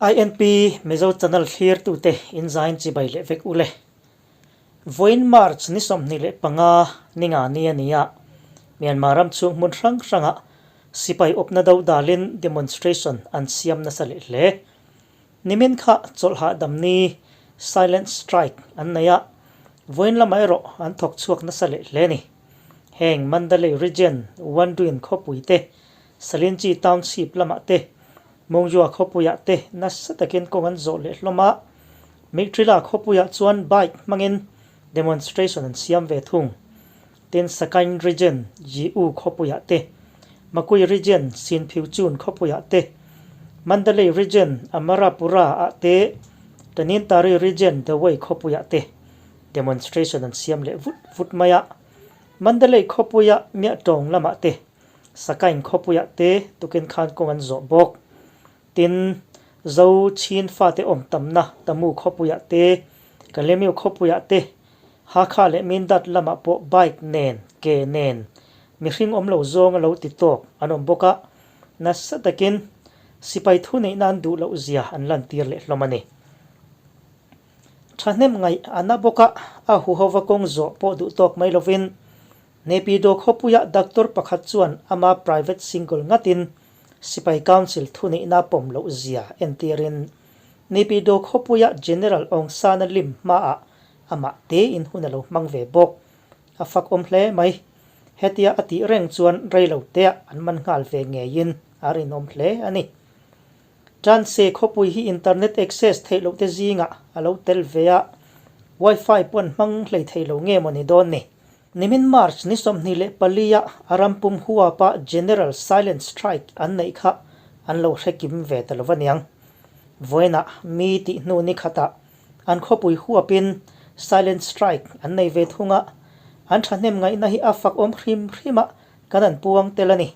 INP Mizo Channel thlirtute in zain chibai leh vek ule. Vawiin March ni 25 ninga ni a ni a, Myanmar ram chhung hmun hrang hrangah sipai awpna do dalin demonstration an siam nasa leh hle. Nimin kha chawlh hahdam ni silent strike an nei a, vawiin lamah erawh an thawk chhuak nasa leh hle a ni. Heng Mandalay Region, Wanduin khawpui te, Salinchi Township lamah te, Mongjua khawpuiah te nasa takin kawng an zawh leh hlawm a, Meitrila khawpuiah chuan bike hmangin demonstration an siam ve thung. Tin, Sakaing Region, Jiu khawpuiah te, Makui Region, Sinphiuchun khawpuiah te, Mandalay Region, Amarapura ah te, Tanintari Region, Dawei khawpuiah te demonstration an siam leh vut vut mai a. Mandalay khawpuia Miahtawng lamah te, Sakaing khawpuiah te tukin khan kawng an zawh bawk. Tin, Zo Chin fate awm tamna Tamu khawpuiah te, Kalemiu khawpuiah te, Hakha leh Mindat lamah pawh bike nen, ke nen, mihring awm lo zawng a lo ti tawk an awm bawk a, nasa takin sipai thuneihna an duh loh zia an lantir leh hlawm a ni. Thahnem ngaih a na bawk a, a huhova kawng zawh pawh duh tawk mai lovin Naypyidaw khawpuia doctor pakhat chuan ama private single ngatin sipai council thuneihna pawm loh zia entirin Naypyidaw khawpuia General Aung San-a lim hmaah amah tein hun a lo hmang ve bawk. A fak awm hle mai. Hetia a tih reng chuan rei lo teah an man nghal ve ngeiin a rinawm hle a ni. Tanse khawpui hi internet access theih loh te zingah a lo tel ve a, wifi pawh an hmang hlei thei lo nge maw ni dawn ni. Nimin March ni 24 a a rampum huapa General Silent Strike an neih kha an lo hre kim ve ta lo aniang. Vawiinah mi tih hnu ni khatah an khawpui huapin Silent Strike an nei ve thung a, an thahnem ngaihna hi a fak awm hrim hrim a kan an puang tel a ni.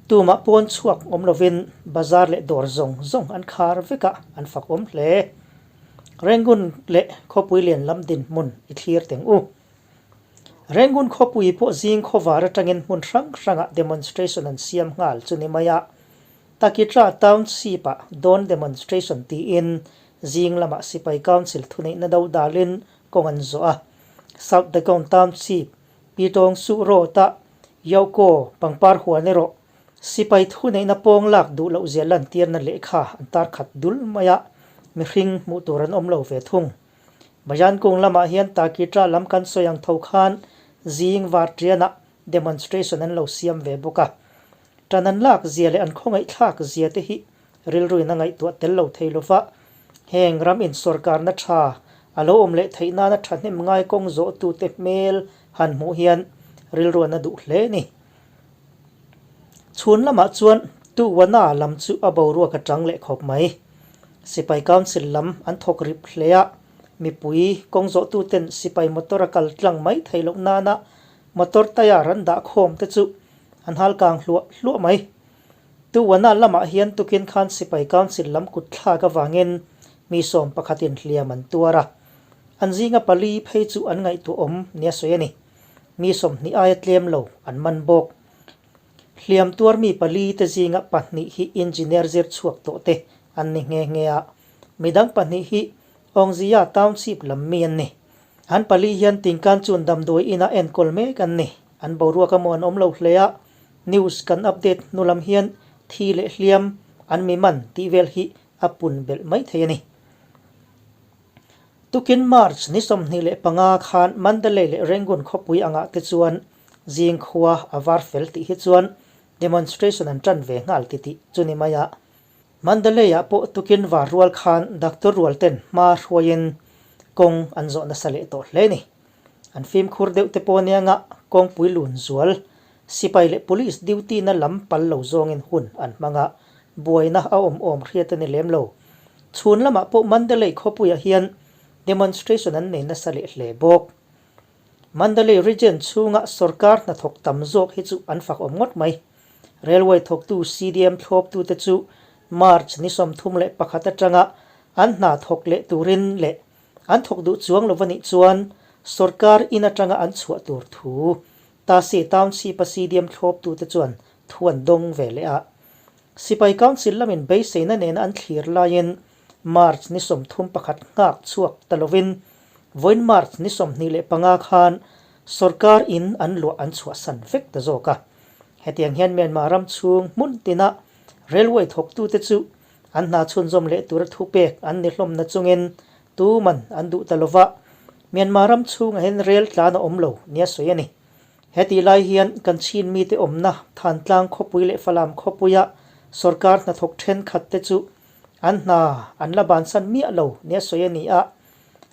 Tumah pawn chhuak awm lovin bazar leh dawr zawng zawng an khar vek a, an fak awm hle. Rangoon leh khawpui lian lam dinhmun i thlir teng u. Rangoon khawpui pawh zing khawvar atangin hmun hrang hrangah demonstration an siam nghal chu ni mai a, Takitra Township-ah dawn demonstration tiin zing lamah sipai council thuneihna do dalin kawng an zawh a. South Dagon Township, Pitawng Suh Road-ah Yauko pangpar huan erawh sipai thuneihna pawng lak duh loh zia lantirna lehkha an tar khat dul mai a, mihring hmuh tur an awm lo ve thung. Bayan kung lamah hian Takitra lam kan sawi ang tho khan zing var tianah demonstration an lo siam ve bawk a. Tan an lak zia leh an khawngaihthlak zia te hi rilruin a ngaihtuah tel lo thei lova, heng ram insawrkarna tha a lo awm leh theih nana thahnem ngai kawng zawhtute hmel han hmuh hian rilruan a duh hle ni. Chhun lamah chuan Tuwana lam chu a boruak a tang leh khawp mai. Sipai Council lam an thawk rip hle a, mipui kawng zawhtuten sipai motor a kal tlang mai theih loh nana motor tyre an dah khawm te chu an hal kang hluah hluah mai. Tuwana lamah hian tukin khan sipai council lam kut thlak avangin mi sawm pakhatin hliam an tuar a, an zinga pali phei chu an ngaihtuah awm nia sawi a ni. Mi 20 aia tlem lo an man bawk. Hliam tuar mi pali te zinga pahnih hi engineer zir chhuak tawh te an ni nghe nghe a, midang pahnih hi Awngzia Township lam mi an ni. An pali hian Tingkan chun damdawi ina enkawl mek an ni. An boruak a maw an awm lo hle a, news kan update hnu lam hian thi leh hliam an mi man tih vel hi a pun belh mai thei a ni. Tukin March ni 25 khan Mandalay leh Rangoon khawpui angah te chuan zing khua a var fel tih hi chuan demonstration an tan ve nghal ti tih chu ni mai a. Mandalay-ah pawh tukin var rual khan doctor rual ten hma hruaiin kawng an zawh nasa leh tawh hle a ni. An fimkhur deuh te pawh anianga kawngpui lun zual, sipai leh police duty na lam pal lo zawngin hun an hmang a, buaina a awm awm hriat a ni lem lo. Chhun lamah pawh Mandalay khawpuiah hian demonstration an nei nasa leh hle bawk. Mandalay region chhunga sorkar hnathawk tam zawk hi chu an fak awm ngawt mai. Railway thawktu CDM thlawptute chu March ni 31 atanga an hna thawk leh turin leh An thawk duh chuang lo anih chuan sorkar in atanga an chhuah tur thu Tasi Township-a CDM thlawptute chuan thu an dawng ve leh a. Sipai Council lamin beiseina nena an thlir laiin March ni 31 nghak chhuak ta lovin vawiin March ni 25 khan sorkar in an luah an chhuahsan vek ta zawk a. Hetiang hian Myanmar ram chhung hmun tina railway thawktute chu an hna chhunzawm leh tura thupek an ni hlawm na chungin tuman an duh ta lova, Myanmar ram chhungah hian rel tlan a awm lo nia sawi a ni. Hetih lai hian kan chhin mite awmna Thantlang khawpui leh Falam khawpuia sorkar hnathawk thenkhat te chu an hna an la bansan miah lo nia sawi a ni a,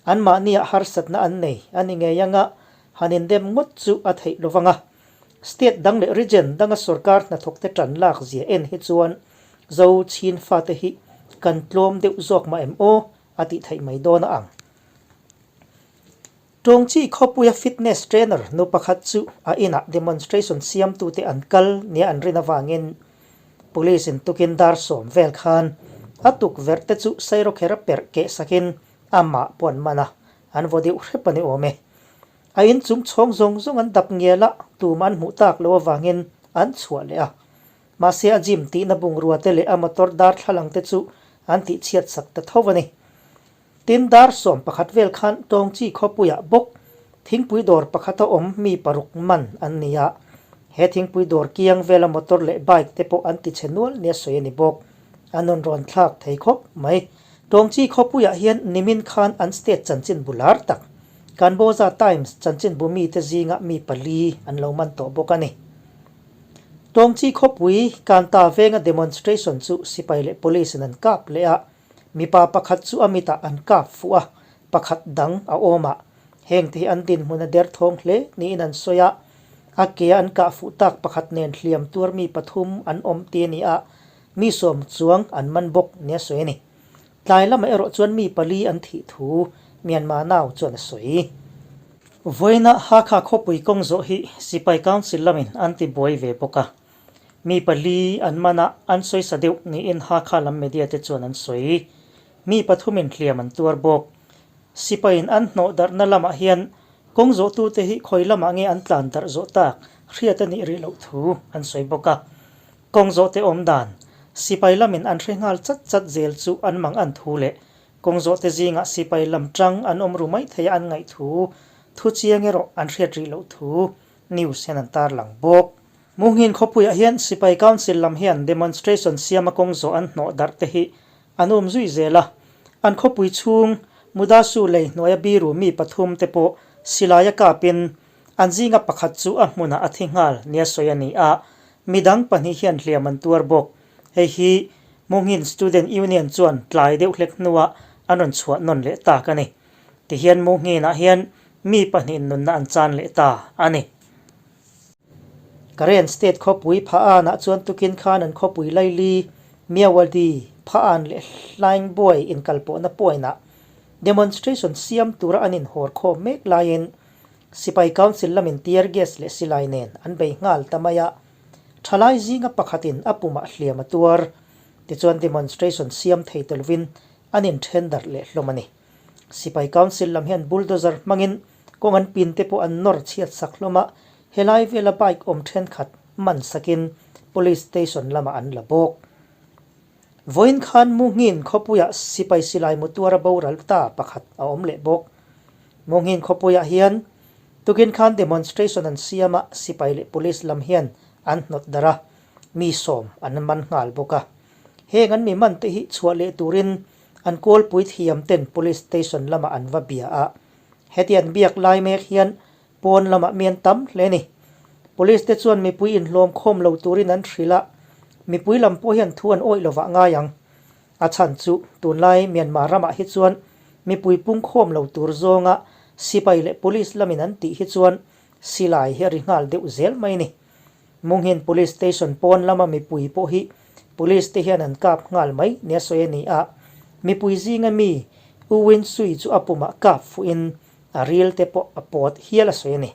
anmahniah harsatna an nei a ni ngei anga han indem ngawt chu a theih lo vang a. State dang leh region danga sorkar hnathawk te tan lak zia en hi chuan Zo chhin fate hi kan tlawm deuh zawk mah em aw a tih theih mai dawn a ang. Tawngchi khawpuia fitness trainer nu pakhat chu a inah demonstration siamtute an kal nia an rin avangin police in tukin dar sawm vel khan a tukverh te chu sairawkher a perh keh sakin amah pawh an man a, an vaw deuh hrep a ni awm e. A in chung chhawng zawng zawng an dap ngial a, tum an hmuh tak loh avangin an chhuah leh a. Mahse a gym tihna bungrua te leh a motor darthlalang te chu an tihchhiat sak ta tho a ni. Tin, dar 11 vel khan Tawngchi khawpuiah bawk thingpui dawr pakhata awm mi paruk man an ni a. He thingpui dawr kiang vela motor leh bike te pawh an ti chhe nual nia sawi a ni bawk. A nun rawn thlak thei khawp mai. Tawngchi khawpuiah hian nimin khan an state chanchinbu lar tak, Kanbawza Times chanchinbu mite zinga mi pali an lo man tawh bawk a ni. Tawngchi khawpui Kanta venga demonstration chu sipai leh police in an kap leh a. Mipa pakhat chu a mitah an kap fuh a, pakhat dang a awm a. Hengte hi an dinhmun a derthawng hle niin an sawi a. A ke a an kah fuh tak pakhat nen hliam tuar mi pathum an awm ti a ni a, mi sawm chuang an man bawk nia sawi a ni. Tlai lamah erawh chuan mi pali an thih thu Myanmar nau chuan a sawi. Vawiina Hakha khawpui kawng zawh hi Sipai Council lamin an ti buai ve bawk a. Mi pali an man a, an sawi sa deuh niin Hakha lam media te chuan an sawi. Mi pathumin hliam an tuar bawk. Sipaiin an hnawh darhna lamah hian kawng zawhtute hi khawi lamah nge an tlan darh zawh tak hriat a nih rih loh thu an sawi bawk a. Kawng zawhte awm dan, sipai lamin an hre nghal chat chat zel chu an mang an thu leh kawng zawhte zingah sipai lam tang an awm ru mai thei a an ngaih thu, thu chiang erawh an hriat rih loh thu news hian an tarlang bawk. Munghin khawpuiah hian Sipai Council lam hian demonstration siama kawng zawh an hnawh darh te hi an awm zui zel a. An khawpui chhung Mudasu lei hnuaia biru mi pathum te pawh silaia kapin an zinga pakhat chu a hmunah a thi nghal nia sawi a ni a, midang pahnih hian hliam an tuar bawk. Hei hi Munghin Student Union chuan tlai deuh hlek hnuah an rawn chhuah nawn leh tak a ni. Tihian Munghinah hian mi pahnihin nunna an chan leh ta a ni. Karen State khawpui Pha-anah chuan tukin khan an khawpui laili Myawaddy, Pha-an leh Hlaingbuai inkalpawhna point-ah demonstration siam tura an inhawr khawm mek laiin Sipai Council lamin tear gas leh silai nen an bei nghal ta mai a, thalai zinga pakhatin a pumah hliam a tuar. Tichuan demonstration siam thei ta lovin an inthen darh leh hlawm a ni. Sipai Council lam hian bulldozer hmangin kawng an pin te pawh an nawr chhiat sak hlawm a, helai vela bike awm thenkhat man sakin Police Station lamah an la bawk. Vawiin khan Munghin khawpuiah sipai silai mutuara boral ta pakhat a awm leh bawk. Munghin khawpuiah hian tukin khan demonstration an siam a, sipai leh police lam hian an hnawt darh a, mi sawm an man nghal bawk a. Heng an mi man te hi chhuah leh turin An kawlpui thiam ten Police Station lamah an va bia a, heti an biak lai mek hian pawn lamah mi an tam hle a ni. Police te chuan mipui inhlawm khawm lo turin an hrilh a, mipui lam pawh hian thu an awih lovah ngai ang. A chhan chu tunlai Myanmar ramah hi chuan mipui pung khawm lo tur zawnga sipai leh police lamin an tih hi chuan silai hi a ri nghal deuh zel mai a ni. Munghin Police Station pawn lama mipui pawh hi Police te hian an kap nghal mai nia sawi a ni a, mipui zinga mi U Win Sui chu a pumah kap fuhin a ril te pawh a pawt hial a sawi a ni.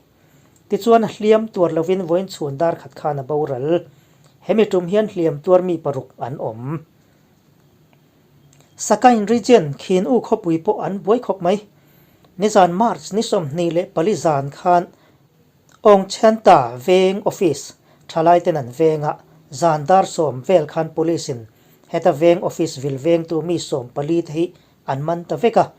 Tichuan a hliam tuar lovin vawiin chhun dar khat khan a boral. Hemi tum hian hliam tuar mi paruk an awm. Sakain Region Khin U khawpui pawh an buai khawp mai. Nizan March ni 24 zan khan Awng Chhenta veng office thalai ten an venga zan dar sawm vel khan police in Heta veng office vil vengtu mi 14 te hi an man ta vek a.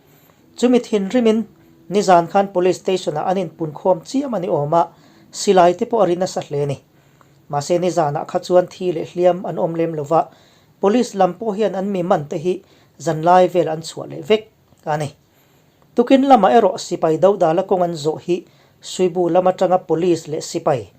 Chumi thinrimin nizan khan police station ah an inpunkhawm chiam a ni awm a, silai te pawh a ri nasa hle a ni. Mahse nizanah kha chuan thi leh hliam an awm lem lova, police lam pawh hian an mi man te hi zanlai vel an chhuah leh vek a ni. Tukin lamah erawh sipai dodala kawng an zawh hi Suibu lam atanga police leh sipai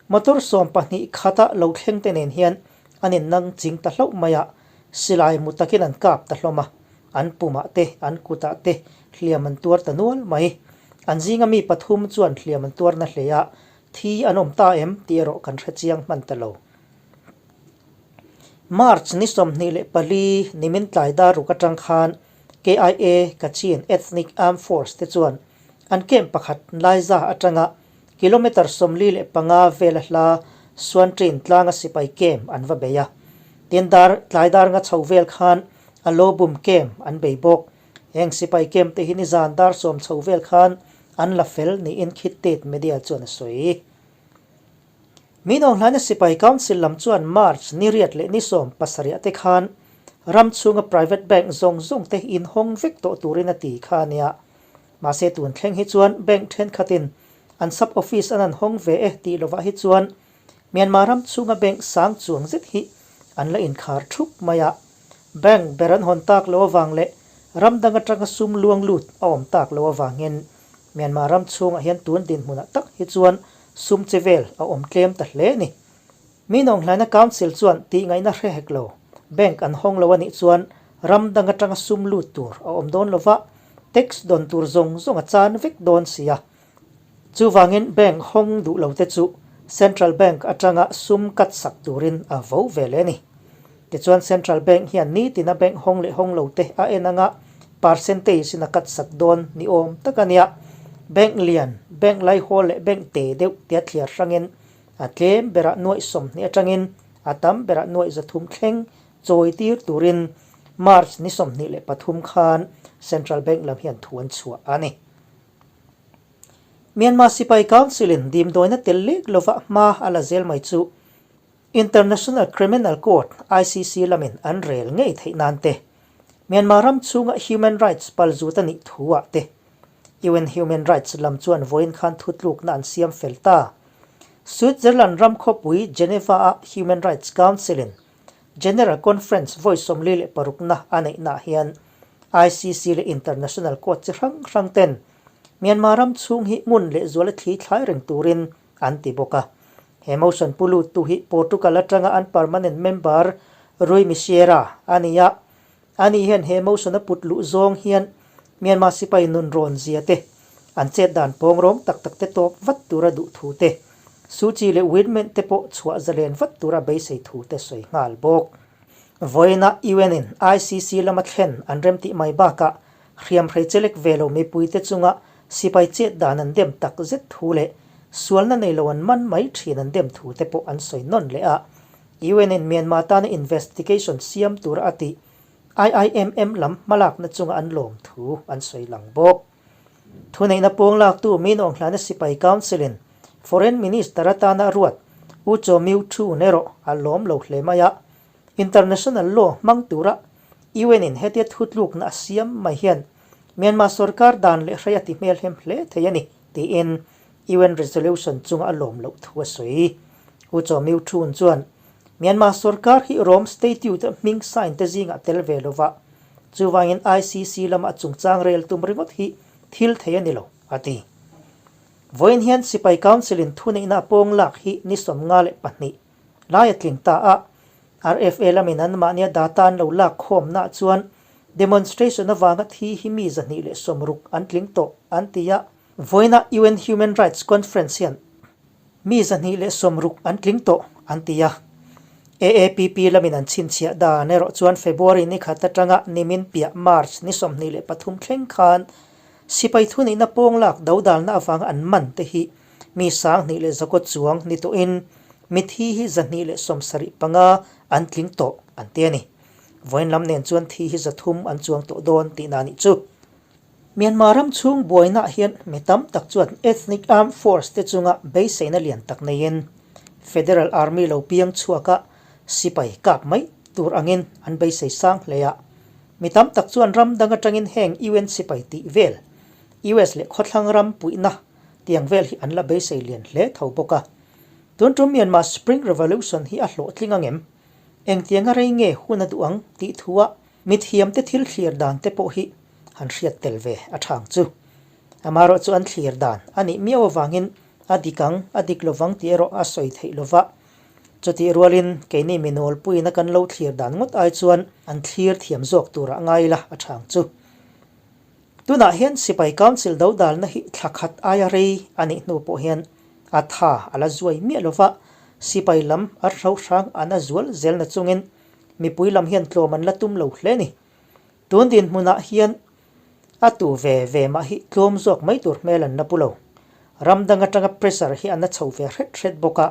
motor 12 khata lo thleng te nen hian an innang ching ta hlauh mai a, silai mu takin an kap ta hlawm a, an pumah te an kutah te hliam an tuar ta nual mai. An zinga mi pathum chuan hliam an tuar na hle a, thi an awm ta em tih erawh kan hre chiang hman ta lo. March ni 24 nimin tlai dar ruk atang khan KIA, Kachin Ethnic Armed Force te chuan an camp pakhat Laiza atanga kilometre 45 vela hla Suanṭin tlanga sipai camp an va bei a. Tin dar tlai dar nga chho vel khan a Lobum camp an bei bawk. Heng sipai camp te hi nizan dar 10 chho vel khan an la fel niin Khit Tet Media chuan a sawi. Min Aung Hlaina Sipai Council lam chuan March ni 8 leh ni 17 te khan ram chhunga private bank zawng zawng te inhawng vek tawh turin a ti kha a nia. Mahse tun thleng hi chuan bank thenkhatin an sub office an an hawng ve e tih lovah hi chuan Myanmar ram chhunga bank sang chuang zet hi an la inkhar thup mai a. Bank ber an hawn tak lo avang leh ram dang atanga sum luang lut a awm tak lo avangin Myanmar ram chhungah hian tun dinhmunah tak hi chuan sum che vel a awm tlem ta hle a ni. Min Aung Hlaina Council chuan tih ngaihna hre hek lo. Bank an hawng lo a nih chuan ram dang atanga sum lut tur a awm dawn lova, tax dawn tur zawng zawng a chan vek dawn si a. Chuvangin bank hawng duh lo te chu Central Bank atanga sum cut sak turin a vo ve leh a ni. Tichuan Central Bank hian nitina bank hawng leh hawng lo te a en anga percentage in a cut sak dawn ni awm tak a nia. Bank lian, bank laihawl leh bank te deuh tia thliar hrangin a tlem berah nuaih 20 atangin a tam berah nuaih 300 thleng chawi tir turin March ni 23 khan Central Bank lam hian thu an chhuah a ni. Myanmar Sipai Council in dimdawina tel lek lova hma a la zel mai chu International Criminal Court, ICC, lamin an rel ngei theih nan te, Myanmar ram chhunga human rights palzut a nih thu ah te, UN Human Rights lam chuan vawiin khan thutlukna an siam fel ta. Switzerland ram khawpui Geneva-a Human Rights Council-in General Conference vawi 46na a neihnaah hian ICC leh International Court chi hrang hrang ten Myanmar ram chhung hi ngun leh zuala thli thlai reng turin an ti bawk a. He motion pu luttu hi Portugal atanga an permanent member Rui Misiera a ni a. Ani hian he motion a put luh zawng hian Myanmar sipai nun rawn zia te, an chet dan pawng rawng tak tak te tawp vat tura duh thu te, Suu Kyi leh Win Myint te pawh chhuah zalen vat tura beisei thu te sawi nghal bawk. Vawiina UN in ICC lama thlen an remtih mai bakah hriam hrei chelek ve lo mipuite chunga sipai chet dan an dem tak zet thu leh sualna nei lo an man mai thin an dem thu te pawh an sawi nawn leh a. UN in Myanmar tana investigation siam tura a tih IIMM lam hmalakna chunga an lawm thu an sawi lang bawk. Thuneihna pawng laktu Min Aung Hlaina Sipai Council in Foreign Minister atana ruat U Kyaw Myo Htun erawh a lawm lo hle mai a, International law hmang tura UN in hetia thutlukna a siam mai hian Myanmar sorkar dan leh hrei a ti hmelhem hle thei a ni tiin UN resolution chunga a lawm loh thu a sawi. U Kyaw Myo Htun chuan Myanmar sorkar hi Rome Statute a hming sign te zingah tel ve lova, chuvangin ICC lama a chungchang rel tum ringawt hi thil thei a ni lo, a ti. Vawiin hian Sipai Council in thuneihna a pawng lak hi ni 52 lai a tling ta a, RFA lamin anmahnia data an lo lak khawmnaah chuan demonstration avanga thi hi mi 260 an tling tawh an ti a. Vawiina UN Human Rights Conference hian mi 260 an tling tawh an ti a. AAPP lamin an chhinchhiah dan erawh chuan February ni khat atanga nimin piah March ni 23 thleng khan sipai thuneihna pawng lak dodalna avanga an man te hi mi 2100 chuang ni tawhin mithi hi 275 an tling tawh an ti a ni. Vawiin lam nen chuan thi hi 300 an chuang tawh dawn tihna a nih chu. Myanmar ram chhung buainaah hian mi tam tak chuan ethnic armed force te chunga beiseina lian tak neiin Federal Army lo piang chhuaka sipai kap mai tur angin an beisei sang hle a. Mi tam tak chuan ram dang atangin heng UN sipai tih vel, US leh khawthlang ram puihna tiang vel hi an la beisei lian hle tho bawk a. Tun tum Myanmar Spring Revolution hi a hlawhtling angem? Engtianga rei nge hun a duh ang tih thua mithiamte thil thlir dan te pawh hi han hriat tel ve a thang chu. Amaherawh chu an thlir dan a nih miau avangin a dik ang, a dik lovang tih erawh a sawi theih lova. Chutih rualin keini mi nawlpuiin a kan lo thlir dan ngawt ai chuan an thlir thiam zawk turah ngai ila a thang chu. Tunah hian Sipai Council dodalna hi thla khat aia rei a nih hnu pawh hian a tha a la zuai miah lova, sipai lam a hro hrang an a zual zelna chungin mipui lam hian tlawm an la tum lo hle ni. Tun dinhmunah hian a tu ve ve mah hi tlawm zawk mai tur hmel an la pu lo. Ram dang atanga pressure hi an la chho ve hret hret bawk a.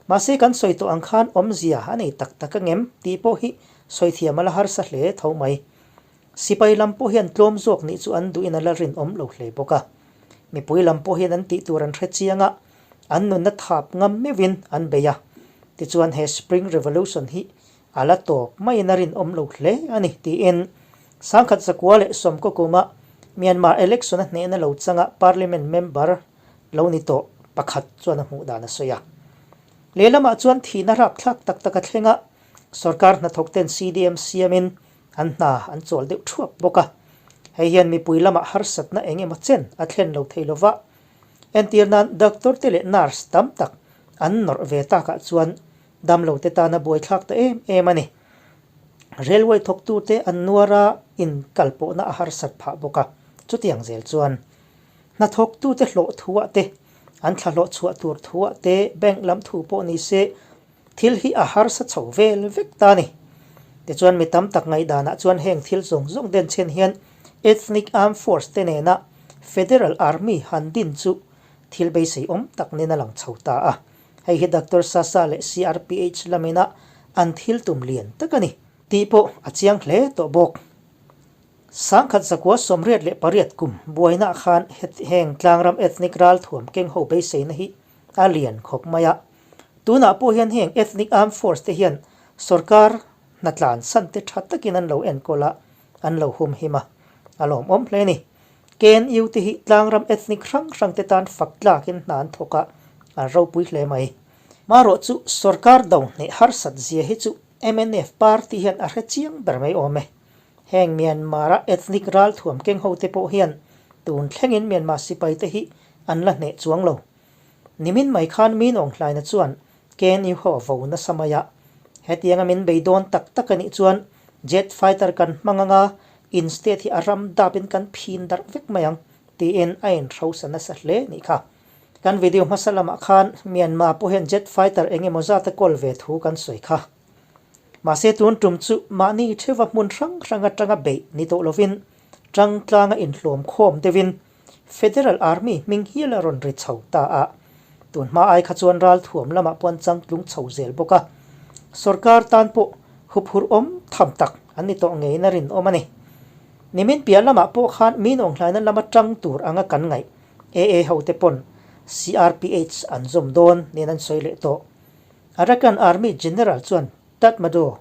Mahse kan sawi tawh ang khan awmzia a nei tak tak angem tih pawh hi sawi thiam a la harsa hle tho mai. Sipai lam pawh hian tlawm zawk nih chu an duhin a la rinawm lo hle bawk a. Mipui lam pawh hian an tih tur an hre chiang a, an nunna thap ngam meuhin an bei a. Tichuan he Spring Revolution hi a la tawp maiin a rinawm lo hle a ni tiin Sangkhat Zakua leh Sawmkaw kuma Myanmar election a hnehna lo changa Parliament member lo ni tawh pakhat chuan a hmuh dan a sawi a. Lehlamah chuan thihna rapthlak tak tak a thleng a, sorkar hnathawk ten CDM siamin An hna an chawl deuh thuap bawk a, hei hian mipui lamah harsatna eng emaw chen a thlen lo thei lova. Entir nan doctor te leh nurse tam tak an nawrh ve takah chuan damlo te tana buaithlak ta em em a ni. Railway thawktute an nuar a, in kal pawhna a harsat phah bawk a, chutiang zel chuan hnathawktute hlawh thuah te, an thlahlawh chhuah tur thuah te, bank lam thu pawh ni se, Thil hi a harsa chho vel vek ta a ni. Tichuan mi tam tak ngaihdanah chuan heng thil zawng zawng den chhen hian Ethnic Armed Force te nena Federal Army han din chu thil beisei awm tak nen a lang chho ta a. Hei hi Doctor Sasa leh CRPH lamina an thil tum lian tak a ni. Tih pawh a chiang hle tawh bawk. Sangkhat zakua 88 kum buainaah khan heng tlangram ethnic ralthuam keng ho beiseina hi a lian khawp mai a. Tunah pawh hian heng ethnic armed force te hian sorkar hnatlan san te tha takin an lo enkawl a, an lo humhim a, a lawmawm hle a ni. KNU te hi tlangram ethnic hrang hrang te tan fak tlakin hna an thawk a, an ropui hle mai. Marawh chu sorkar do hneh harsat zia hi chu mnf party hian a hre chiang ber mai awm e. Heng Myanmar-a ethnic ralthuam keng ho te pawh hian tun thlengin Myanmar sipai te hi an la hneh chuang lo. Nimin mai khan min awng hlaina chuan KNU ho a vo nasa mai a. Hetianga min bei dawn tak tak a nih chuan jet fighter kan hmang anga in state hi a ram dapin kan phin darh vek mai ang tiin a inhrosa nasa hle nih kha. Kan video hmasa lamah khan Myanmar pawh hian jet fighter eng emaw zat a kawl ve thu kan sawi kha. Mahse tun tum chu mahni theuva hmun hrang hrang atanga beih ni tawh lovin tangtlanga inhlawm khawm deuhin Federal Army hming hial a rawn ri chho ta a. Tun hma ai kha chuan ralthuam lamah pawh an changtlung chho zel bawk a. Sorkar tan pawh huphurh awm tham tak an ni tawh ngeiin a rinawm a ni. Nimin piah lamah pawh khan min awnghlaina lama tang tur anga kan ngaih AA hote pawn CRPH an zawm dawn niin an sawi leh tawh. Arakan Army General chuan Tatmadaw,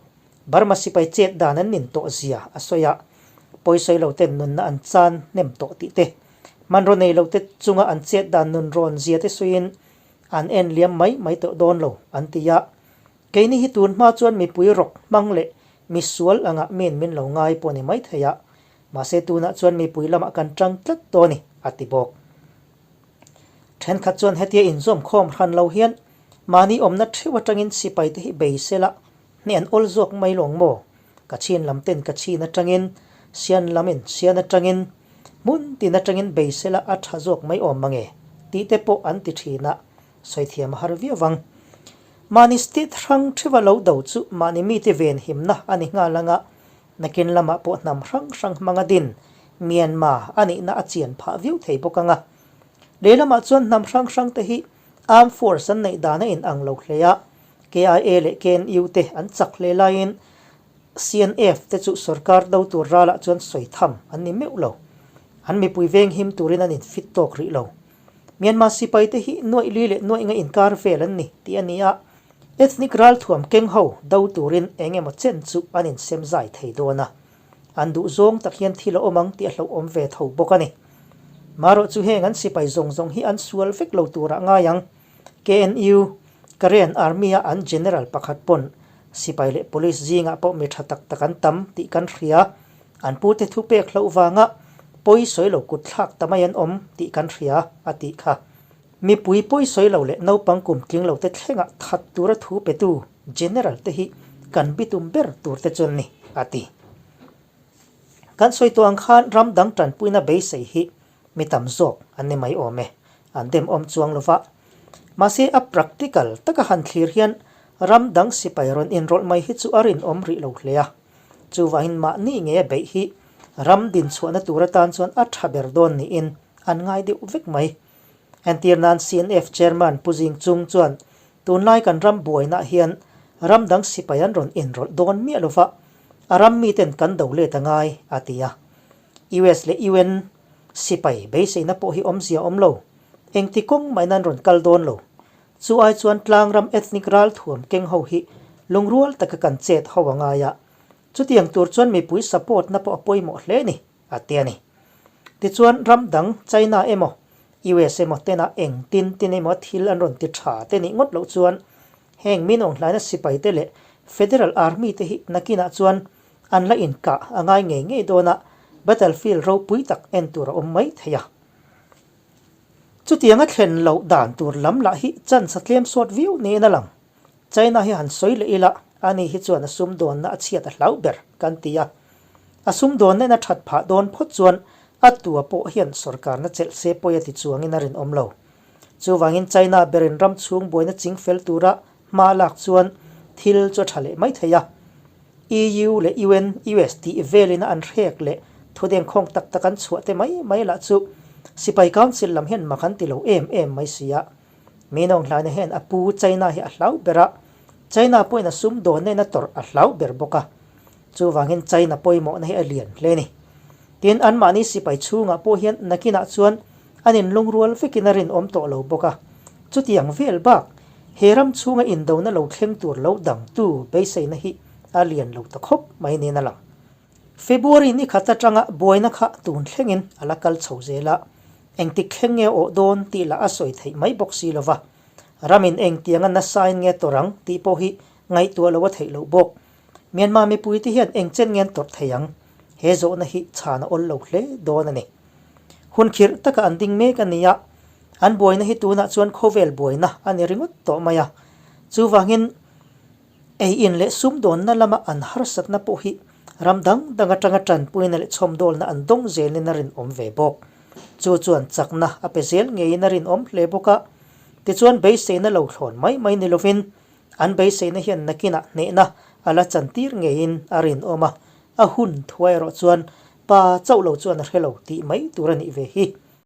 Burma sipai chet dan an nin tawh zia a sawi a, pawisawi lo ten nunna an chan hnem tawh tih te, hmanraw nei lo te chunga an chet dan nun rawn zia te sawiin an en liam mai mai tawh dawn lo an ti a. Keini hi tun hma chuan mipui rawk hmang leh misual angah min min lo ngai pawh ni mai thei a, mahse tunah chuan mipui lamah kan tang tlat dawn i a ti bawk. Thenkhat chuan hetia inzawm khawm hran lo hian mahni awmna theuh atangin sipai te hi bei sela hne an awl zawk mai lawng maw? Ka chhin lam ten ka chhin atangin, sian lamin sian atangin, hmun tin atangin bei sela a tha zawk mai awm mange tih te pawh an ti thin a, sawi thiam a har viau vang. Mahni state hrang theuha lo do chu mahni mite venhimna a ni nghal anga Nakin lamah pawh hnam hrang hrang hmanga din Myanmar a nihna a chian phah viau thei bawk ang a. Lehlamah chuan hnam hrang hrang te hi Armed Force an neih dan a inang lo hle a, KIA leh KNU te an chak hle laiin CNF te chu sorkar do tur ralah chuan sawi tham an ni meuh lo. An mipui veng him turin an infit tawk rih lo. Myanmar sipai te hi nuaih li leh nuaih nga inkar vel an ni tih a ni a. Ethnic ralthuam keng ho do turin eng emaw chen chu an insem zai thei dawn a, an duh zawng tak hian thil a awm ang tih a hlauhawm ve tho bawk a ni. Marawh chu heng an sipai zawng zawng hi an sual vek lo turah ngai ang. KNU, Karen Army-a an General pakhat pawn sipai leh police zingah pawh mi tha tak tak an tam tih kan hria. An pute thupek hlauh vanga pawi sawi lo kut thlak ta mai an awm tih kan hria, a tih kha. Mipui pawi sawi lo leh naupang kum tling lo te thlengah that tura thu petu General te hi kan bitum ber tur te chuan ni, a ti. Kan sawi tawh ang khan ram dang tanpuina beisei hi mi tam zawk an ni mai awm e, an dem awm chuang lo va. Mahse a practical taka han thlir hian ram dang sipai rawn inrawlh mai hi chu a rinawm rih lo hle a. Chuvangin mahni nge a beih hi ram dinchhuahna tur atan chuan a tha ber dawn niin an ngai deuh vek mai. Entir nan CNF Chairman Pu Zing Chung chuan tunlai kan ram buainaah hian ram dang sipai an rawn inrawlh dawn miah lo va, a ram miten kan do let a ngai, a ti a. US leh UN sipai beiseina pawh hi awmzia awm lo. Engti kawng mahin an rawn kal dawn lo. Chu ai chuan tlangram ethnic ralthuam keng ho hi lungrual taka kan chet ho a ngai a. Chutiang tur chuan mipui support na pawh a pawimawh hle ni, a ti a ni. Tichuan ram dang China emaw US emaw tena eng tin tin emaw thil an rawn ti tha te nih ngawt loh chuan heng min awnghlaina sipai te leh Federal Army te hi nakinah chuan An la inkah a ngai ngei ngei dawn a, battlefield ropui tak en tur a awm mai thei a. Chutianga thlen loh dan tur lam lah hi chance a tlem sawt viau niin a lang. China hi han sawi leh ila, ani hi chuan a sumdawnna a chhiat a hlau ber kan ti a. A sumdawnna in a that phah dawn phawt chuan a tua pawh hian sorkarna chelh se pawi a ti chuangin a rinawm lo. Chuvangin China berin ram chhung buaina ching fel tura hma lak chuan thil chu a tha leh mai thei a. EU leh UN, US tih velin a an hrek leh thudengkhawng tak tak an chhuah te mai mai lah chu Sipai Council lam hian mak an ti lo em em mai si a. Minawng hlaina hian a pu China hi a hlau ber a, China pawhin a sum dawn nen a tawrh a hlau ber bawk a. Chuvangin China pawimawhna hi a lian hle a ni. Tin, anmahni sipai chhungah pawh hian nakinah chuan an inlungrual vekin a rinawm tawh lo bawk a. Chutiang vel bak, he ram chhunga indona lo thleng tur lo dangtu beiseina hi a lian lo ta khawp mai niin a lang. February ni khat atanga buaina kha tun thlengin a la kal chho zel a, engtik thleng nge awh dawn tih lah a sawi theih mai bawk si lova. Ramin engtianga nasain nge tawrh ang tih pawh hi ngaihtuah lo a theih loh bawk. Myanmar mipuite hian eng chen nge an tawrh thei ang? He zawhna hi chhan a awl lo hle dawn a ni. Hun khirh taka an ding mek a ni a, an buaina hi tunah chuan khawvel buaina a ni ringawt tawh mai a. Chuvangin ei in leh sumdawnna lama an harsatna pawh hi ram dang dang atanga tanpuina leh chhawmdawlna an dawng zelin a rinawm ve bawk. Chu chuan chakna a pe zel ngeiin a rinawm hle bawk a. Tichuan beiseina lo thlawn mai mai ni lovin An beiseina hian nakinah hnehna a la chantir ngeiin a rinawm a, a hun thuai erawh chuan pa chauh lo chuan a hre lo tih mai tur a nih ve hi.